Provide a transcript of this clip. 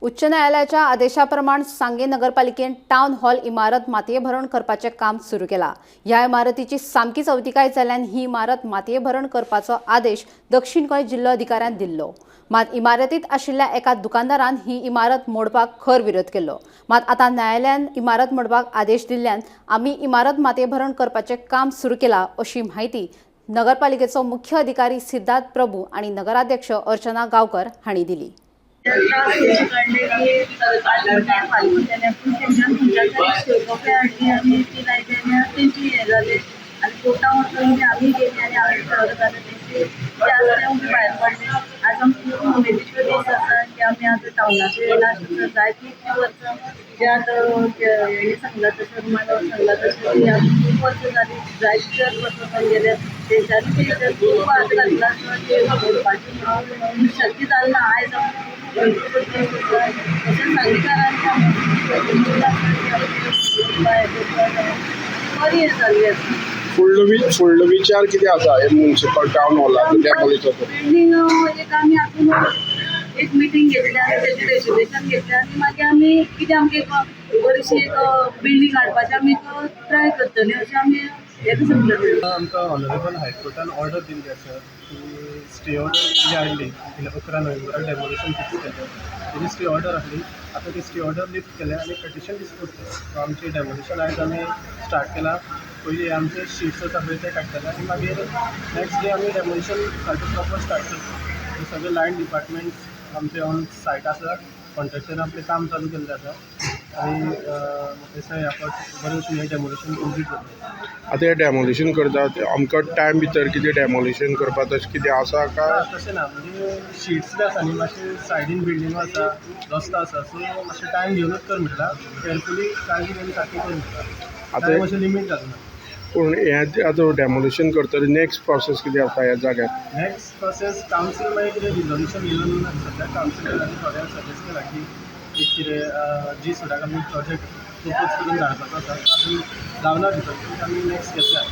उच्च न्यायालयाच्या आदेशाप्रमाण सांगे नगरपालिकेन town hall इमारत मातये भरण करपाचें काम सुरू केलां. ह्या इमारतीची सामकी चवतिकाय जाल्ल्यान ही इमारत मातये भरण करपाचो आदेश दक्षिण गोंय जिल्लो अधिकाऱ्यान दिल्लो. मात इमारतींत आशिल्ल्या एका दुकानदारान ही इमारत मोडपाक खर विरोध केल्लो. मात आतां न्यायालयान इमारत मोडपाक आदेश दिल्ल्यान आमी इमारत मातये भरण करपाचें काम सुरू केलां, अशी म्हायती नगरपालिकेचो मुख्य अधिकारी सिद्धार्थ प्रभू आनी नगराध्यक्ष अर्चना गांवकर हांणी दिली. त्रास अशे काडले की फाल्यां जालें, पूण तेंच्यान खंयच्या तरी कपडे हाडली आनी ती लायली आनी तेंची हें जालें आनी कोर्टान वचून ती आमी गेली आनी हांवें खबर जालें तेंची ते आज ते भायर पडले. आज आमकां खूब उमेदीचो दीस आसा की आमी आतां टावनाचे लास्ट जायतीं इतलीं वर्सां जे आतां हें सांगलां तशें, रुमाल सांगलां तशें की आमी खूब वर्सां जालीं, जायते वर्सां जावन गेले, तेंच्यांनी तेजेर खूब हात घातला आसा ते मोडपाचें म्हणून शक्य जालें ना. आयज आमकां खूब उमेदीचो दीस आसा. तशेंच सांगेकारांनी आमकां बरी हें जाल्ली आसा. फुडलो विचार कितें आसा हे म्युनिसिपल टावन हॉलाचो, डेमोलिशाचो? बिल्डींग एक आमी आजून एक मिटींग घेतली आनी तेजें रेजोल्युशन घेतलें आनी मागीर आमी कितें आमगे एक बरीशी एक बिल्डींग हाडपाचें आमी एक ट्राय करतली अशें आमी हें समजतले. आमकां ऑनरेबल हायकोर्टान ऑर्डर दिल्ली आसा की स्टे ऑर्डर जी हाडली 11 नोव्हेंबराक डेमोलिशन फिक्स केलें, तेजी स्टे ऑर्डर आहली. आतां ती स्टे ऑर्डर लिफ्ट केल्या आनी पिटिशन डिस्पोज केलें. सो आमचें डेमोलिशन आयज आमी स्टार्ट केलां. पयलीं आमचे शिट्स आसा पळय ते काडटले आनी मागीर नेक्स्ट डे आमी डेमोलिशन सारकें प्रॉपर स्टार्ट करतले. सगळे लायन डिपार्टमेंट्स आमचे ऑन सायट आसा. कॉन्ट्रॅक्टरान आपलें काम चालू केल्लें आसा आनी म्हाका दिसता ह्या फावट बरे भशेन हें डेमोलिशन कंप्लीट जातलें. आतां हें डेमोलिशन करता ते अमको टायम भितर कितें डेमोलिशन करपा तशें कितें आसा काय? ना, तशें ना. म्हणजे शिट्स बी आसा न्ही, मातशे सायडीन बिल्डिंगो आसा, रस्तो आसा, सो मातशें टायम घेवनूच कर म्हणटा. केअरफुली, काळजी घेवन सारकें कर म्हणटा. आतां टायम अशें लिमीट घालना. पूण हें आतां डेमोलिशन करतली, नेक्स्ट प्रोसेस कितें आसा ह्या जाग्यार? नेक्स्ट प्रोसेस कावन्सील मागीर कितें रिजोल्युशन घेवन, सद्या कावन्सिलरांनी थोड्यांक सजेस्ट केलां की एक कितें जी सुडाक आमी प्रोजेक्ट प्रपोज करून धाडपाचो आसा. अजून जावना भितर, आमी नेक्स्ट घेतल्या.